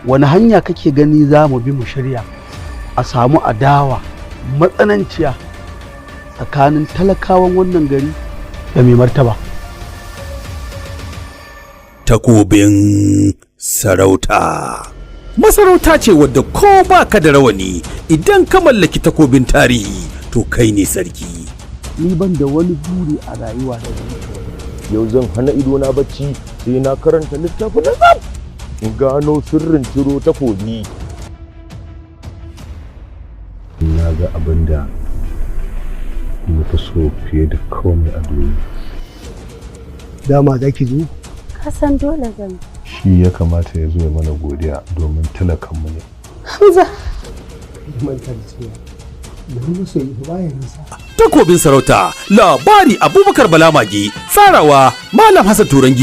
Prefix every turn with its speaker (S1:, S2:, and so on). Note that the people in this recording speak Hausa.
S1: Wani hanya kake gani za mu bi mu shirya a samu adawa matsananciya tsakanin talakawan wannan gari da mai martaba?
S2: Takobin Sarauta. Masarauta ce wadda ko ba ka da rawani, idan ka mallaki takobin tarihi, to kai ne sarki.
S1: Ni ban da wani buri a rayuwa da wuce wani.
S3: Yau zan hana idona bacci sai na karanta littafin na tsaf in gano sirrin ciro takobi.
S4: Na ga abin da na fi so fiye da komai a duniya.
S1: Dama za ki zo?
S5: Ka san dole zan.
S4: Shi ya kamata ya zo ya mana godiya domin talakanmu ne.
S5: Hamza.
S1: Manta da cewa gari masoyi baya nisa.
S2: Takobin Sarauta, labari Abubakar Balamage, tsarawa Malam Hassan Turangi.